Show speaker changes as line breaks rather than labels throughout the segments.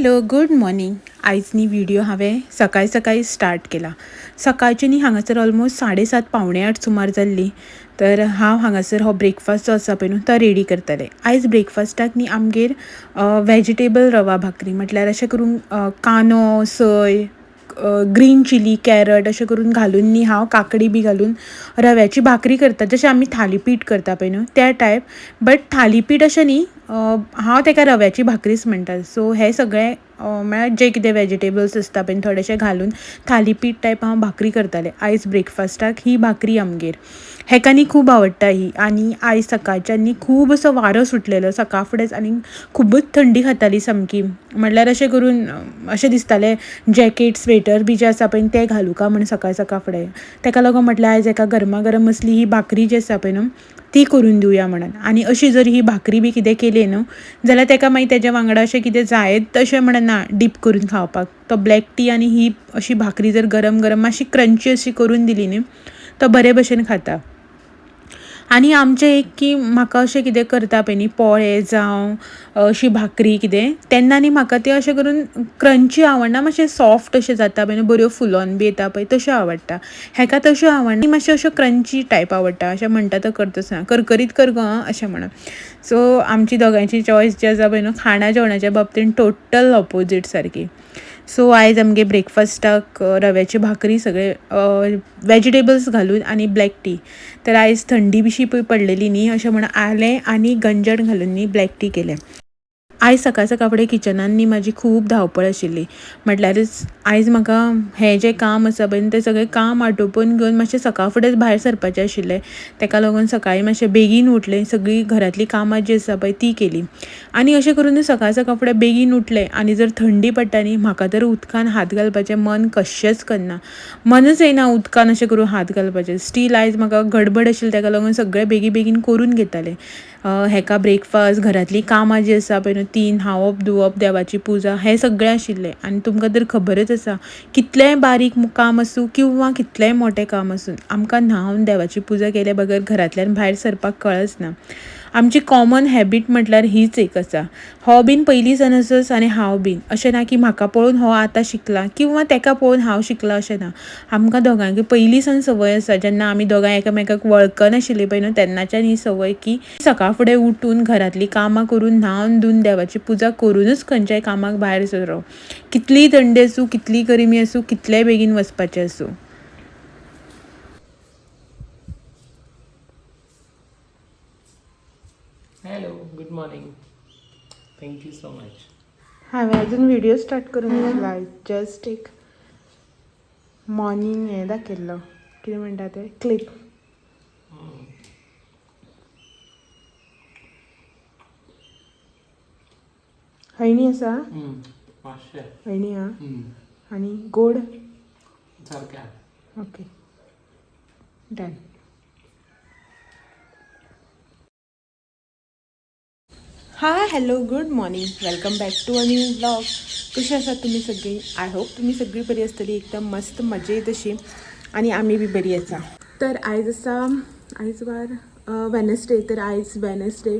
Hello good morning. आयज न्ही video हांवें सकाळी सकाळी स्टार्ट केला. सकाळची न्ही हांगासर ऑलमोस्ट 7:30 7:45 सुमार जाल्ली. तर हांव हांगासर हो ब्रेकफास्ट जो आसा पळय न्हू तो रेडी करतालें. आयज ब्रेकफास्टाक न्ही आमगेर वेजिटेबल रवा भाकरी, म्हटल्यार अशें करून कांदो, सय, ग्रीन चिली, कॅरट अशें करून घालून न्ही हांव काकडी बी घालून रव्याची भाकरी करता, जशें आमी थालीपीठ करता पळय न्हू त्या टायप. बट थालीपीठ अशें न्ही, हांव तेका रव्याची भाकरीच म्हणटा. सो हें सगळें म्हळ्यार जे कितें वेजिटेबल्स आसता पळय थोडेशें घालून थालीपीठ टायप हांव भाकरी करतालें. आयज ब्रेकफास्टाक ही भाकरी आमगेर हेका न्ही खूब आवडटा ही. आनी आयज सकाळच्यान न्ही खूब असो वारो सुटलेलो सकाळ फुडेंच आनी खुबूच थंडी खाताली सामकी. म्हटल्यार अशें करून अशें दिसतालें जॅकेट स्वेटर बी जें आसा पळय तें घालूं काय म्हण सकाळ सकाळ फुडें. तेका लागून म्हटल्यार आयज एका गरमागरम असली ही भाकरी जी आसा पळय न्हू ती करून दिवया म्हणून. आनी अशी जर ही भाकरी बी कितें केली न्हू जाल्यार तेका मागीर तेज्या वांगडा अशें कितें जायत अशें म्हणून ना डीप करून खावपाक. तो ब्लॅक टी आनी ही अशी भाकरी जर गरम गरम मातशी क्रंची अशी करून दिली न्ही तो बरे भशेन खाता. आनी आमचें एक की म्हाका अशें कितें करता पळय न्ही पोळे जावं अशी भाकरी कितें तेन्ना न्ही म्हाका तें अशें करून क्रंची आवडना, मातशें सॉफ्ट अशें जाता पळय न्हू, बऱ्यो फुलोन बी येता पळय तश्यो आवडटा. हेका तश्यो आवडना, मातश्यो अश्यो क्रंची टायप आवडटा. अशें म्हणटा तो करता करकरीत कर गो अशें म्हणून. सो आमची दोगांयची चॉयस जी आसा पळय न्हू खाणा जेवणाच्या बाबतीन टोटल ऑपोजीट सारकी. सो आयज आमगे ब्रेकफास्टाक रव्याची भाकरी सगळे वेजिटेबल्स घालून आनी ब्लॅक टी. तर आयज थंडी बिशी पळय पडलेली न्ही अशें म्हणून आलें आनी गंजण घालून न्ही ब्लॅक टी केलें. आयज सकाळ सकाळ फुडें किचनान न्ही म्हाजी खूब धांवपळ आशिल्ली. म्हटल्यारच आयज म्हाका हें जें काम आसा पळय तें सगळें काम आटोपून घेवन मातशें सकाळ फुडेंच भायर सरपाचें आशिल्लें. तेका लागून सकाळीं मातशें बेगीन उठलें, सगळीं घरांतलीं कामां जीं आसा पळय तीं केलीं. आनी अशें करून सकाळ सकाळ फुडें बेगीन उठलें आनी जर थंडी पडटा न्ही म्हाका तर उदकान हात घालपाचें मन कशेंच करना, मनच येना उदकान अशें करून हात घालपाचें. स्टील आयज म्हाका गडबड आशिल्ली तेका लागून सगळें बेगी बेगीन करून घेतालें. हेका ब्रेकफास्ट, घरांतलीं कामां जीं आसा पळय न्हू तीं, न्हांवप धुवप, देवाची पुजा हें सगळें आशिल्लें. आनी तुमकां तर खबरच आसा कितलेंय बारीक काम आसूं किंवां कितलेंय मोटें काम आसूं आमकां न्हांवन देवाची पुजा केल्या बगर घरांतल्यान भायर सरपाक कळच ना. आमची कॉमन हॅबीट म्हटल्यार हीच एक आसा. हो बीन पयलीं सान असोच आनी हांव बीन अशें ना की म्हाका पळोवन हो आतां शिकला किंवां तेका पळोवन हांव शिकलां अशें ना. आमकां दोगांकय पयलीं सान संवय आसा. जेन्ना आमी दोगांय एकामेकाक वळखनाशिल्लीं पळय न्हू तेन्नाच्यान ही संवय की सकाळ फुडें उठून घरांतलीं कामां करून न्हांवन धुवन देवाची पुजा करुनूच खंयच्याय कामाक भायर सरप. कितलीय थंडी आसूं, कितलीय गरमी आसूं, कितलेय बेगीन वचपाचें आसूं.
Hello, good morning. Thank you so much.
हांवें अजून व्हिडिओ स्टार्ट करूंक नासलो. जस्ट एक मॉर्निंग हें दाखयल्लो, कितें म्हणटा तें क्लिप. हयनी आसा, हयनी आहा आनी गोड
सारक्या.
Okay done. Hi hello good morning, welcome back to a new vlog. कशी आसात तुमी सगळीं? I hope तुमी सगळीं बरी आसतली, एकदम मस्त मजेत अशी, आनी आमी बी बरी आसा. तर आयज आसा, आयज वार वेनसडे. तर आयज वेनसडे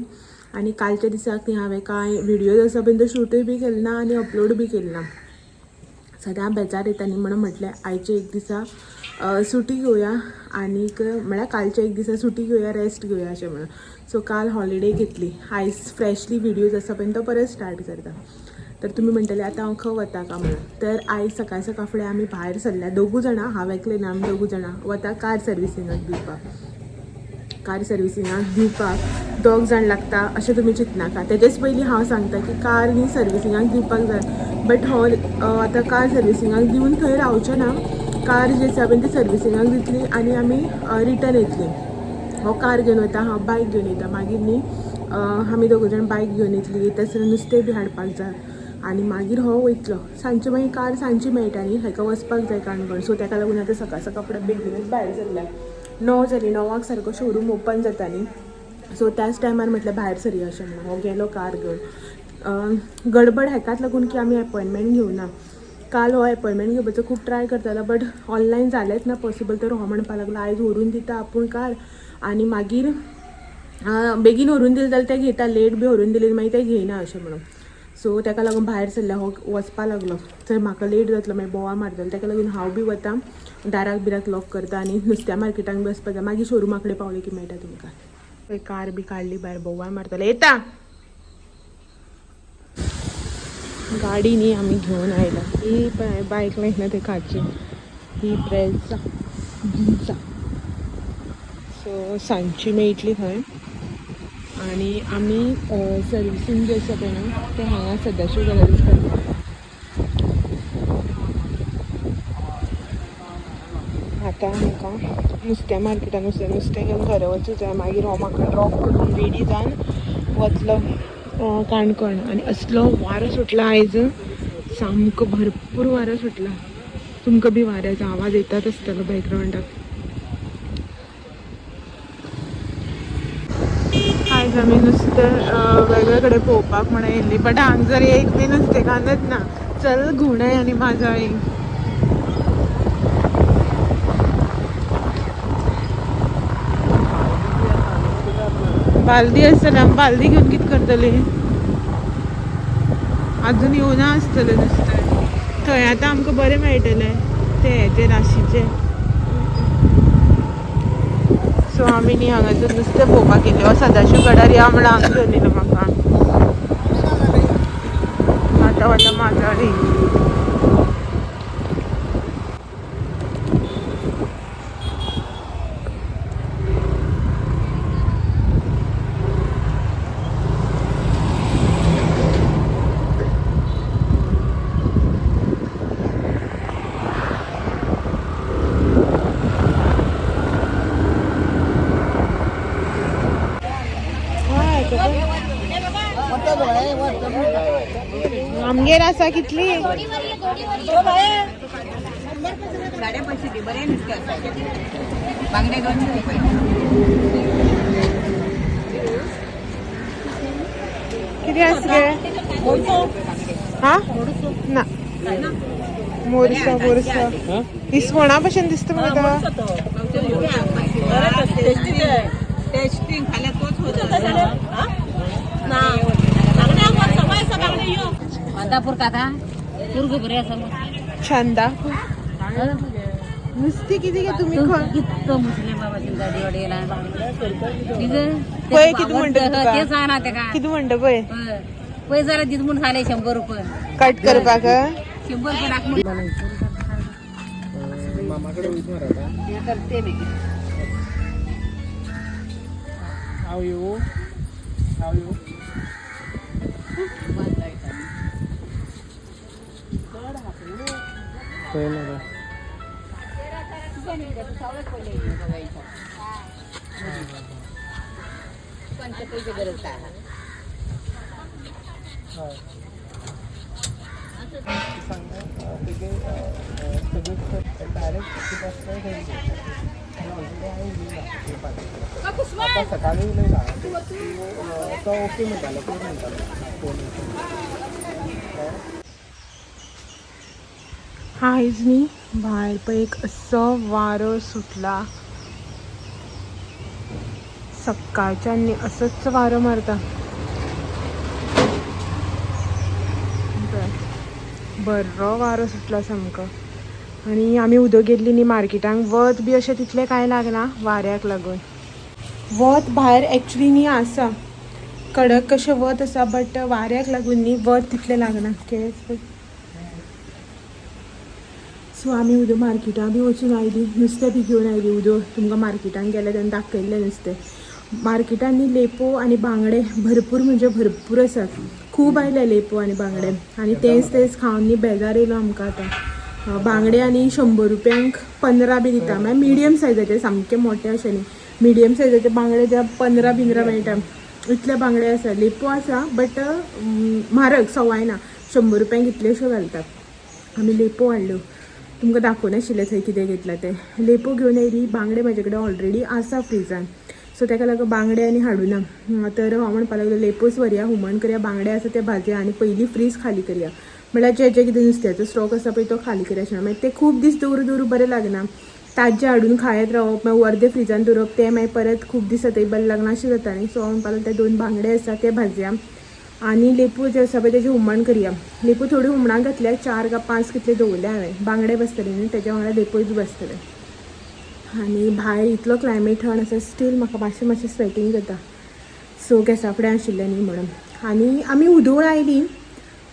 आनी कालच्या दिसाक न्ही हांवें कांय व्हिडियोज आसा पळय तो शूटूय बी केले ना आनी अपलोड बी केले ना. सदां बेजार येता न्ही म्हणून म्हटलें आयच्या एक दिसा सुटी घेवया आनीक म्हळ्यार कालच्या एक दिसा सुटी घेवया, रेस्ट घेवया अशें म्हणून. सो काल हॉलिडे घेतली. आयज फ्रेशली व्हिडियोज आसा पळय तो परत स्टार्ट करता. तर तुमी म्हणटले आतां हांव खंय वता का म्हणून. तर आयज सकाळ सकाळ फुडें आमी भायर सरल्या दोगू जाणां, हांव एकलें ना, आमी दोगू जाणां वता कार सर्विसिंगाक दिवपाक. कार सर्विसिंगाक दिवपाक दोग जाण लागता अशें तुमी चिंतनाका. तेजेच पयलीं हांव सांगता की कार न्ही सर्विसिंगाक दिवपाक जाय, बट हो आतां कार सर्विसिंगाक दिवन थंय रावचें ना. कार जी आसा पळय ती सर्विसिंगाक दितली आनी आमी रिटर्न येतली. हो कार घेवन वता, हांव बायक घेवन येता. मागीर न्ही आमी दोगूय जाण बायक घेवन येतली, तसो नुस्तें बी हाडपाक जाय आनी मागीर हो वयतलो सांजचे. मागीर कार सांजची मेळटा न्ही, हेका वचपाक जाय काणकोण. सो तेका लागून आतां सकाळ सकाळ फुडें बेगीनूच भायर सरल्या. 9 जालीं, 9 सारको शोरूम ओपन जाता न्ही. सो त्याच टायमार म्हटलें भायर सरया अशें म्हणून. हो गेलो कार घेवन. गडबड हेकाच लागून की आमी एपॉयंटमेंट घेवना. काल हो एपॉयंटमेंट घेवपाचो खूब ट्राय करतालो बट ऑनलायन जालेंच ना पॉसिबल. तर हो म्हणपाक लागलो आयज व्हरून दिता आपूण कार आनी मागीर बेगीन व्हरून दिलें जाल्यार ते घेता, लेट बी व्हरून दिली मागीर ते घेयना अशें म्हणून. सो ताका लागून भायर सरल्या हो वचपा लागलो तर म्हाका लेट जातलो मागीर बोवाळ मारतलो ताका लागून हांव बी वता दाराक बिराक लॉक करता आनी नुस्त्या मार्केटाक बी वचपा जाय मागीर शोरुमा कडेन पावले की मेळटा तुमकां. पळय कार बी काडली भायर बोवाळ मारतले येता गाडी न्ही आमी घेवन आयला. ही पळय बायक लायना ते काची ही ब्रेझा ब्रिझा. सो सांजची मेळटली थंय. आनी आमी सर्विसींग जें आसा पळय न्हू तें हांगा सदाशिव गडारूच करता. आतां आमकां नुस्त्या मार्केटान वचूं नुस्तें घेवन घरा वचूं जाय. मागीर हो म्हाका ड्रॉप करून रेडी जावन वतलो काणकोण. आनी असलो वारो सुटला आयज सामको भरपूर वारो सुटला. तुमकां बी वाऱ्याचो आवाज येतात आसतलो बॅकग्रावंडाक. आयज आमी नुस्तें वेगळे कडेन पळोवपाक म्हणून येयल्ली बट हांगा जर एक बी नुस्तेकान्नच ना. चल घुंवडाय आनी माजोळी. बालदी आसतली आमी बालदी घेवन कितें करतली? अजून येवना आसतलें नुस्तें. थंय आतां आमकां बरें मेळटलें ते हेजे राशीचे. सो आमी न्ही हांगासर नुस्तें पळोवपाक येयल्ले. हो सदाशिव गडार या म्हणून हांगा घेवन येयलो म्हाका. आतां वता माजोळी. आमगेर आसा कितली?
550 बरें नुस्तें आसा. बांगडे 200 रुपये.
कितें आसा गे? हा ना मोरसो मोरसो इसवणा भशेन दिसता म्हाका.
टेस्टिंग खाल्यार तोच होतो. कांदापूर काका पुरगो बरे आसा.
छंदा नुस्ती कितें गे तुमी खंय?
कितको मुस्लिम बाबा गाडी वाडयला.
पळय कितें म्हणटा तुका.
ते सांगना तेका.
कितें म्हणटा पळय.
पळय जाल्यार दीत म्हूण सांगले 100 रुपये.
कट करपाक
100 रुपये राख म्हूण.
मामाकडे वयता मरे आतां.
करते बेगीन.
हांव येवं हांव येवं. खंय मरे? हय आतां सकाळीं उलयला तो ओके म्हणटालो कोण म्हणटालो फोन.
आयज न्ही भायर पळय एक असो वारो सुटला सकाळच्यान न्ही असोच वारो मारता. बरो वारो सुटला सामको. आनी आमी उदक गेल्ली न्ही मार्केटांक वत बी अशें तितलें कांय लागना वाऱ्याक लागून. वत भायर एक्चुली न्ही आसा कडक कशें वत आसा बट वाऱ्याक लागून न्ही वत तितलें लागना. केस पळय. सो आमी उदक मार्केटां बी वचून आयली नुस्तें बी घेवन आयली. उदक तुमकां मार्केटान गेलें तेन्ना दाखयल्लें नुस्तें. मार्केटान न्ही लेपो आनी बांगडे भरपूर म्हणजे भरपूर आसात. खूब आयले लेपो आनी बांगडे आनी तेच तेच खावन न्ही बेजार येयलो आमकां आतां. बांगडे आनी 100 रुपयांक 15 बी दिता. मागीर मिडियम सायजाचे सामके मोठे अशे न्ही मिडियम सायजाचे बांगडे जे 15 बिंदरा मेळटा इतले बांगडे आसा. लेपो आसा बट म्हारग सवाय ना. 100 रुपयांक इतलेश्यो घालतात. आमी लेपो हाडल्यो तुमकां दाखोवनाशिल्लें थंय कितें घेतलां तें. लेपो घेवन येयली. बांगडे म्हाजे कडेन ऑलरेडी आसा फ्रिजान सो ताका लागून बांगडे आनी हाडुना. तर हांव म्हणपाक लागलो लेपोच व्हरया हुमण करया बांगडे आसा ते भाजया आनी पयलीं फ्रीज खाली करया. म्हणल्यार जे जे कितें नुस्त्याचो स्टॉक आसा पळय तो खाली करया अशें. मागीर ते खूब दीस दवरू दवरू बरें लागना. ताज्जे हाडून खायत रावप मागीर अर्दे फ्रिजान दवरप तें मागीर परत खूब दीस जातकीर बरें लागना अशें जाता न्ही. सो हांव म्हणपाक लागलें ते 2 बांगडे आसा ते भाजया आनी लेपो जे आसा पळय तेजें हुमण करया. लेपो थोडी हुमणाक घातल्या, 4 का 5 कितले दवरले हांवें. बांगडे बसतले न्हू तेज्या वांगडा लेपोय बी बसतले. आनी भायर इतलो क्लायमेट थंड आसा, स्टील म्हाका मातशें मातशें स्वेटींग जाता. सो गॅसा फुडें आशिल्लें न्ही म्हणून. आनी आमी उदोळ आयलीं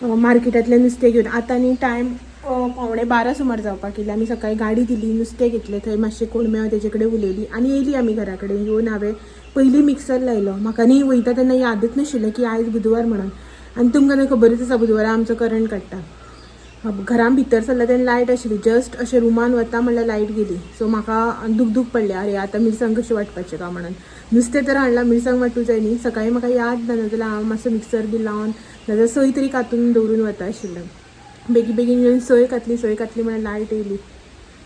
मार्केटांतल्यान नुस्तें घेवन. आतां न्ही टायम 11:45 सुमार जावपाक येयले. आमी सकाळी गाडी दिली, नुस्तें घेतलें, थंय मातशें कोण तेजे कडेन उलयली आनी येयली आमी घरा कडेन. येवन हांवें पयलीं मिक्सर लायलो. म्हाका न्ही वयता तेन्ना यादच नाशिल्लें की आयज बुधवार म्हणून. आनी तुमकां न्ही खबरच आसा बुधवारा आमचो करंट काडटा. घरान भितर सरला तेन्ना लायट आशिल्ली, जस्ट अशें रुमान वता म्हणल्यार लायट गेली. सो म्हाका दुखदूख पडलें, अरे आतां मिरसांग कशी वांटपाचें काय म्हणून. नुस्तें तर हाडलां, मिरसांग वांटूं जाय न्ही. सकाळीं म्हाका याद ना, नाजाल्यार हांव मातसो मिक्सर बी लावन नाजाल्यार सोय तरी कातून दवरून वता आशिल्लें. बेगीन बेगीन येवन सोय कातली, सोय कातली म्हणल्यार लायट येयली.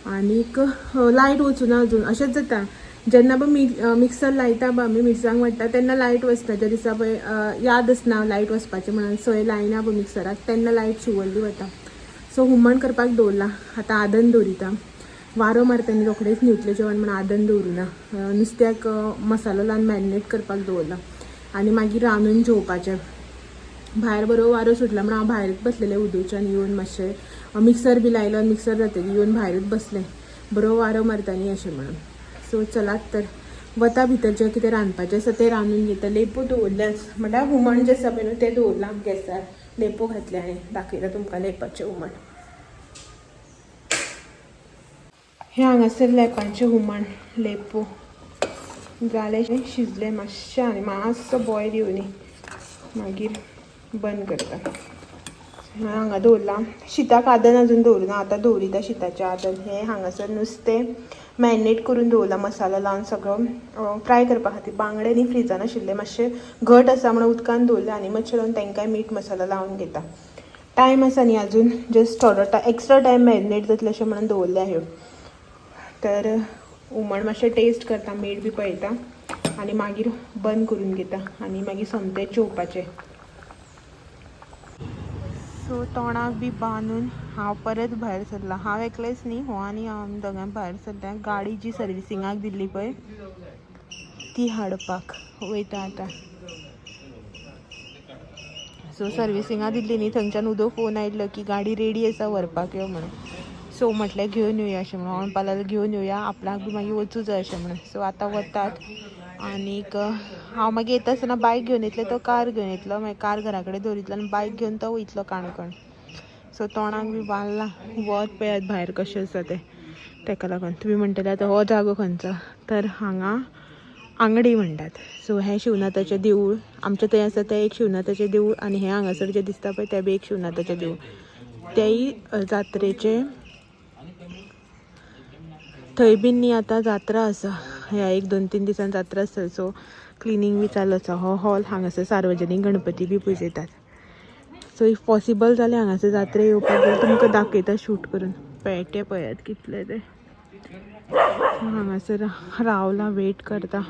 आनीक लायट वचूना अजून. अशेंच जाता जेन्ना पळय मिक्सर लायता पळय आमी मिरसांग वांट्टा तेन्ना लायट वचता. ज्या दिसा पळय याद आसना लायट वचपाचें म्हणून सोय लायना पळय मिक्सराक, तेन्ना लायट शिवरली वता. सो हुमण करपाक दवरलां, आतां आदन दवरिता. वारो मारता न्ही रोखडेंच न्हिवतलें जेवण म्हणून आदन दवरुना. नुस्त्याक मसालो लावन मॅरिनेट करपाक दवरला आनी मागीर रांदून जेवपाचें. भायर बरो वारो सुटला म्हणून हांव भायरच बसलेलें उदोवच्यान येवन मातशें मिक्सर बी लायलो आनी मिक्सर जातकीर येवन भायरच बसलें, बरो वारो मारता न्ही अशें म्हणून. सो चलात तर वता भितर, जें कितें रांदपाचें आसा तें रांदून घेता. लेपो दवरल्याच म्हणल्यार हुमण जें आसा पळय न्हू तें दवरलां गॅसार, लेपो घातले आनी दाखयता तुमकां लेपाचें हुमण. हें हांगासर लेपांचें हुमण, लेपो जालें, शिजलें मातशें आनी मातसो बॉयल येवनी मागीर बंद करता. हांगा दवरलां शिताक आदन, अजून दवरुना, आतां दवरिता शिताचें आदन. हें हांगासर नुस्तें मॅरिनेट करून दवरलां, मसालो लावन सगळो फ्राय करपा खातीर. बांगडे न्ही फ्रिजान आशिल्ले, मातशे घट आसा म्हणून उदकान दवरले आनी मातशें लावन तांकांय मीठ मसालो लावन घेता. टायम आसा न्ही अजून, जस्ट थोडो एक्स्ट्रा टायम मॅरिनेट जातलें अशें म्हणून दवरलें ह्यो. तर हुमण मातशें टेस्ट करता, मीठ बी पळयता आनी मागीर बंद करून घेता आनी मागीर सोमतें जेवपाचें. सो तोंडाक बी बांदून हांव परत भायर सरलां. हांव एकलेंच न्ही, हो आनी हांव दोगांय भायर सरल्या. गाडी जी सर्विसिंगाक दिल्ली पळय ती हाडपाक वयता आतां. सो सर्विसिंगाक दिल्ली न्ही, थंयच्यान उदो फोन आयलो की गाडी रेडी आसा व्हरपाक यो म्हणून. सो म्हटलें घेवन येवया अशें म्हणून, हांव म्हणपाक लागलें घेवन येवया, आपणाक बी मागीर वचूं जाय अशें म्हणून. सो आतां वतात आनीक हांव मागीर येता आसतना बायक घेवन येतलें, तो कार घेवन येतलो. मागीर कार घरा कडेन दवरितलो आनी बायक घेवन तो वयतलो काणकोण. सो तोंडाक बी बांदलां. वत पळयात भायर कशें आसा तें. तेका लागून तुमी म्हणटले आतां हो जागो खंयचो, तर हांगा आंगडी म्हणटात. सो हें शिवनाथाचें देवूळ आमचें थंय आसा तें एक शिवनाथाचें देवूळ आनी हें हांगासर जें दिसता पळय तें बी एक शिवनाथाचें देवूळ. तेंय जात्रेचें थंय बीन न्ही आतां जात्रा आसा, ह्या 1-2-3 दिसान जात्रा आसतली. सो क्लिनींग बी चालू आसा. हो हॉल हांगासर सार्वजनीक गणपती बी पुजयतात. सो if possible जाल्यार हांगासर जात्रे येवपाक जाल्यार तुमकां दाखयता शूट करून. पेटे पळयात कितले ते. हांगासर रावला, वेट करता,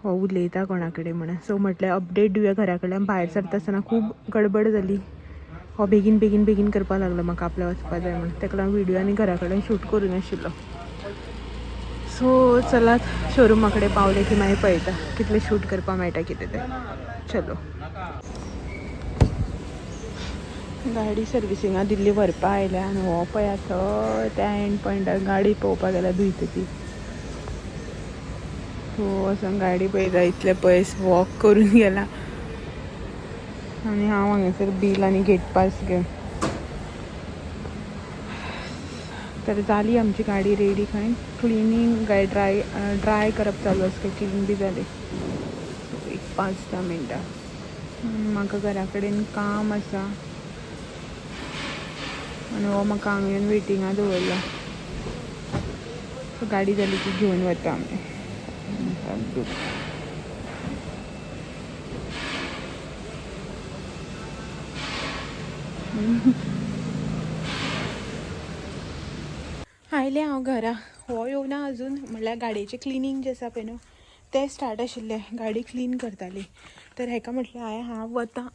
हो उलयता कोणा कडेन म्हणून. सो म्हटलें अपडेट दिवया. घरा कडल्यान भायर सरता आसतना खूब गडबड जाली. हो बेगीन बेगीन बेगीन करपाक लागलो, म्हाका आपल्या वचपा जाय म्हणून. ताका लागून व्हिडियो आनी घरा कडेन शूट करूं नाशिल्लो. सो चलात शोरुमा कडेन पावले की मागीर पळयता कितले शूट करपाक मेळटा कितें तें. चलो गाडी सर्विसिंगा दिल्ली व्हरपा आयल्या आनी हो पळय थंय त्या एंड पॉयंटार गाडी पळोवपाक गेल्या धुयता ती. सो वचोन गाडी पळयता, इतले पयस वॉक करून गेला आनी हांव हांगासर बील आनी गेट पास घेवन. तर जाली आमची गाडी रेडी. खंय क्लिनींग काय ड्राय ड्राय करप चालू आसा, क्लीन बी जाली. एक 5-10 मिनटां म्हाका घरा कडेन काम आसा आनी हो म्हाका हांगा येवन वेटिंगा दवरला. सो गाडी जाली की घेवन वता आमी. आयलें हांव घरा. हो येवना अजून, म्हणल्यार गाडयेचें क्लिनींग जें आसा पळय न्हू तें स्टार्ट आशिल्लें, गाडी क्लीन करताली. तर हेका म्हटलें हांवें हांव वता,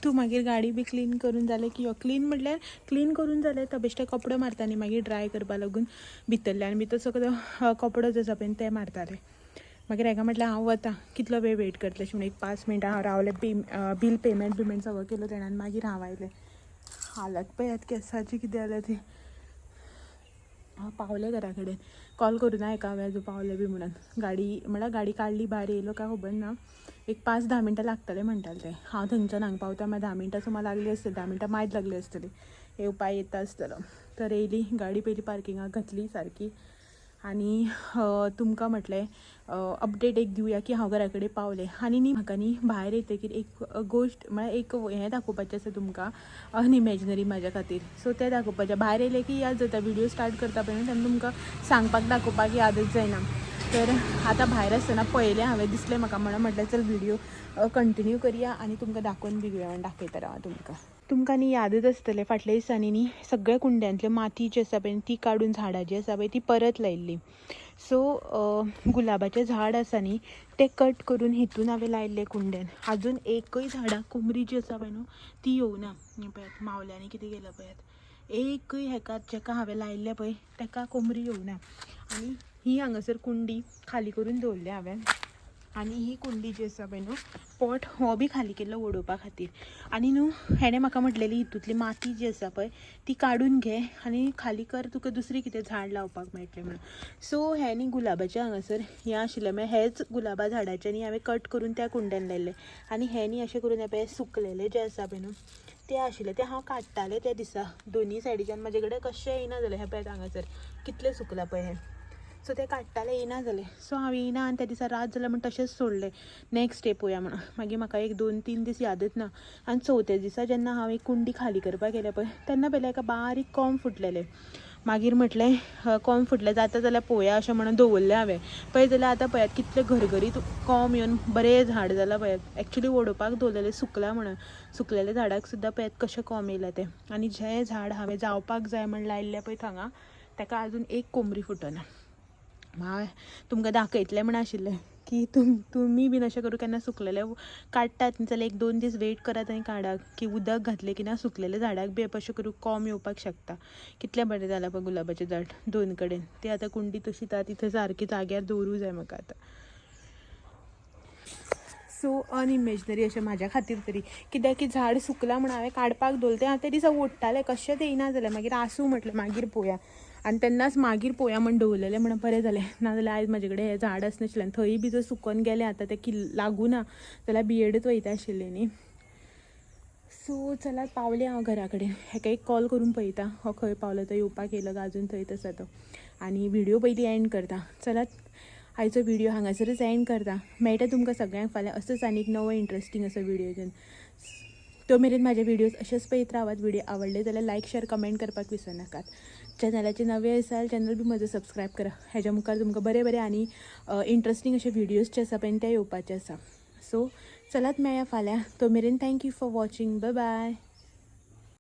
तूं मागीर गाडी बी क्लीन करून जालें की यो. क्लीन म्हटल्यार क्लीन करून जालें तो बेश्टे कपडो मारता न्ही मागीर ड्राय करपा लागून भितरल्यान बी तो सगळो कपडो जो आसा पळय ते मारताले. मागीर हेका म्हटलें हांव वता, कितलो वेळ वेट करतलें अशें म्हणून एक 5 मिनटां हांव रावलें. बील पेमेंट बिमेंट सगळो केलो तेणें आनी मागीर हांव आयलें. हालत पळयात केंसाची कितें जाल्या ती. हांव पावलें घरा कडेन, कॉल करूं ना हेका हांवें अजून पावलें बी म्हणून. गाडी म्हळ्यार गाडी काडली भायर येयलो काय खबर ना, एक 5-10 मिनटां लागतलें म्हणटालें तें. हांव थंयच्यान हांगा पावता मागीर 10 मिनटां सुमार लागली आसतली, 10 मिनटां मायज लागली आसतली येवपा येता आसतलो. तर येयली गाडी, पयली पार्किंगाक घातली सारकी आनी तुमकां म्हटलें अपडेट एक दिवया की हांव घरा कडेन पावलें. आनी न्ही म्हाका न्ही भायर येतकीर एक गोश्ट म्हळ्यार एक हें दाखोवपाचें आसा तुमकां, अनइमॅजिनरी म्हाज्या खातीर. सो तें दाखोवपाचें. भायर येयलें की याद जाता, व्हिडियो स्टार्ट करता पळय न्हू तेन्ना तुमकां सांगपाक दाखोवपाक यादच जायना. तर आतां भायर आसतना पळयलें हांवें, दिसलें म्हाका म्हणून म्हटलें चल व्हिडियो कंटिन्यू करया आनी तुमकां दाखोवन बी घेवया म्हण दाखयता हांव तुमकां. तुमकां न्ही यादच आसतलें फाटल्या दिसांनी न्ही सगळ्या कुंड्यांतल्यो माती जी आसा पळय ती काडून झाडां जी आसा पळय ती परत लायिल्ली. सो गुलाबाचें झाड आसा न्ही तें कट करून हितून हांवें लायिल्लें कुंड्यान. आजून एकय झाडाक कोमरी जी आसा पळय न्हू ती येवना. हें पळयात मावल्यांनी कितें केलां पळयात, एकय हेका जेका हांवें लायिल्लें पळय तेका कोमरी येवना. आनी ही हांगासर कुंडी खाली करून दवरल्या हांवें. आनी ही कुंडी जी आसा पळय न्हू पॉट हो बी खाली केल्लो उडोवपा खातीर. आनी न्हू हेणें म्हाका म्हटलेली हितूंतली माती जी आसा पळय ती काडून घे आनी खाली कर, तुका दुसरी कितें झाड लावपाक मेळटलें म्हणून. सो हें न्ही गुलाबाचें हांगासर हें आशिल्लें, मागीर हेच गुलाबा झाडाचें न्ही हांवें कट करून त्या कुंड्यान लायल्लें. आनी हें न्ही अशें करून हें पळय सुकलेलें जें आसा पळय न्हू तें आशिल्लें, तें हांव काडटालें त्या दिसा दोनी सायडीच्यान. म्हाजे कडेन कशें येयना जालें. हें पळयात हांगासर कितलें सुकलां पळय हें. सो तें काडटालें येयना जालें. सो हांव येयना आनी त्या दिसा रात जाल्या म्हण तशेंच सोडलें, नेक्स्ट डे पळोवया म्हणून. मागीर म्हाका 1-2-3 दीस यादच ना. आनी चवथ्या दिसा जेन्ना हांव एक कुंडी खाली करपाक गेलें पळय तेन्ना पयलें एका बारीक कोंब फुटलेलें. मागीर म्हटलें कोंब फुटलें जाता जाल्यार पळोवया अशें म्हणून दवरलें हांवें. पळय जाल्यार आतां पळयात कितलें घरघरीत कोंब येवन बरें झाड जालां पळयात. एक्चुली वडोवपाक दवरलेलें सुकलां म्हणून, सुकलेल्या झाडाक सुद्दां पळयात कशें कोंब येयलां तें. आनी जें झाड हांवें जावपाक जाय म्हण लायिल्लें पळय थांगा तेका आजून एक कोमरी फुटना. हांव तुमकां दाखयतलें म्हण आशिल्लें की तुमी बीन अशें करून केन्ना सुकलेलें काडटात न्ही जाल्यार 1-2 दीस वेट करात आनी काडात की उदक घातलें की ना सुकलेल्या झाडाक बी अशें करून कोंब येवपाक शकता. कितलें बरें जालां पळय गुलाबाचें झाड दोन कडेन. तें आतां कुंडी तशी तिथं सारकी जाग्यार दवरूं जाय म्हाका आतां. सो अनइमॅजिनरी अशें म्हाज्या खातीर तरी, कित्याक की झाड सुकलां म्हण हांवें काडपाक दवरलें तें हांव त्या दिसा ओडटालें कशेंच येयना जालें. मागीर आसूं म्हटलें मागीर पळोवया आनी तेन्नाच मागीर पळोवया म्हण दवरलेलें म्हण बरें जालें. नाजाल्यार आयज म्हाजे कडेन हें झाड आसनाशिल्लें आनी थंय बी जर सुकोन गेलें आतां तें लागूना जाल्यार बियेडच वयता आशिल्लें न्ही. सो चलात पावलें हांव घरा कडेन. हेका एक कॉल करून पळयता हो खंय पावलो तो, येवपाक येयलो काय अजून थंयच आसा तो. आनी व्हिडियो पयलीं एंड करता. चलात आयचो व्हिडियो हांगासरच एंड करता. मेळटा तुमकां सगळ्यांक फाल्यां असोच आनी एक नवो इंट्रस्टींग असो व्हिडियो घेवन. तो मेरेन म्हाजे व्हिडियोज अशेच पळयत रावात. व्हिडियो आवडले जाल्यार लायक शेअर कमेंट करपाक विसरनाकात. चॅनलाचे नवे आसाल चॅनल बी म्हजो सबस्क्रायब करा. हेज्या मुखार तुमकां बरे बरे आनी इंट्रस्टींग अशे व्हिडियोज जे आसा पळय ते येवपाचे आसा. सो चलात मेळया फाल्यां. तो मेरेन thank you for watching. Bye bye.